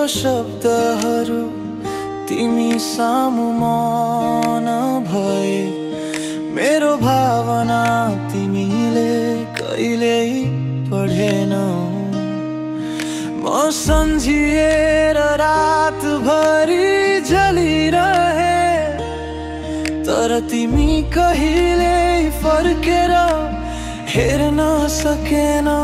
मेरो शब्दहरू तिमी सामु मौन भए, मेरो भावना तिमीले कहिल्यै पढेनौ। म सम्झिएर रातभरि जलिरहे, तर तिमी कहिल्यै फर्केर हेर्न सकेनौ।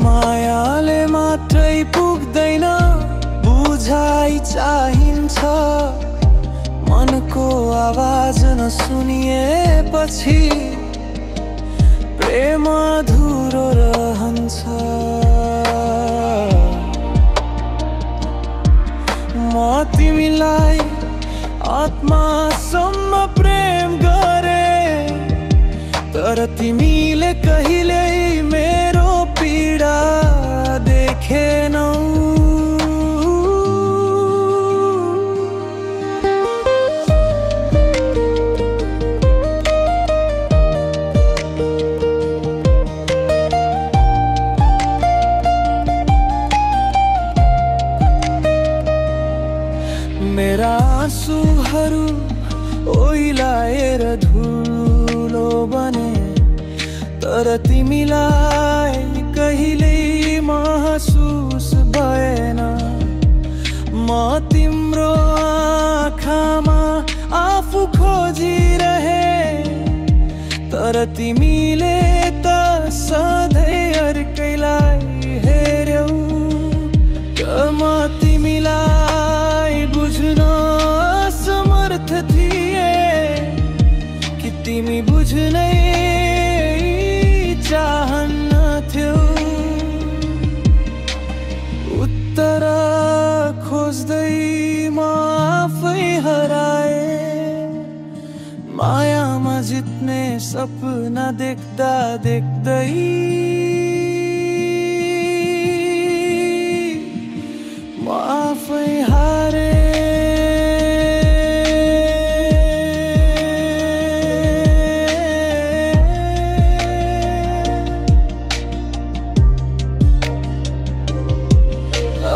मायाले मात्रै पुग्दैन, बुझाइ चाहिन्छ। मनको आवाज नसुनिएपछि प्रेम अधुरो रहन्छ। म तिमीलाई आत्मासम्म प्रेम गरे, तर तिमीले कहिल्यै मेरो पीडा देखेनौ। मेरा आँसुहरू ओइलाएर धुलो बने, तर तिमीलाई कहिल्यै महसुस भएन। म तिम्रो आँखामा आफू खोजिरहे, तर तिमीले त सधैँ अर्कैलाई हेर्यौ। म तिमीलाई बुझ्न असमर्थ थिए कि तिमी बुझ्नै चाहन्थ्यौ। उत्तर खोज्दै म आफै हराए, मायामा जित्ने सपना देख्दा देख्दै म आफै हारे।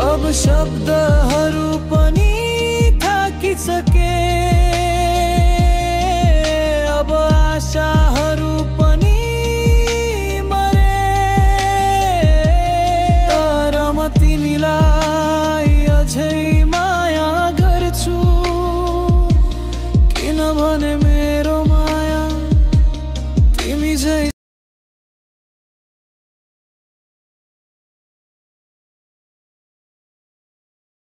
अब शब्दहरू पनि थाकिसके, अब आशाहरू पनि मरे, तर म तिमीलाई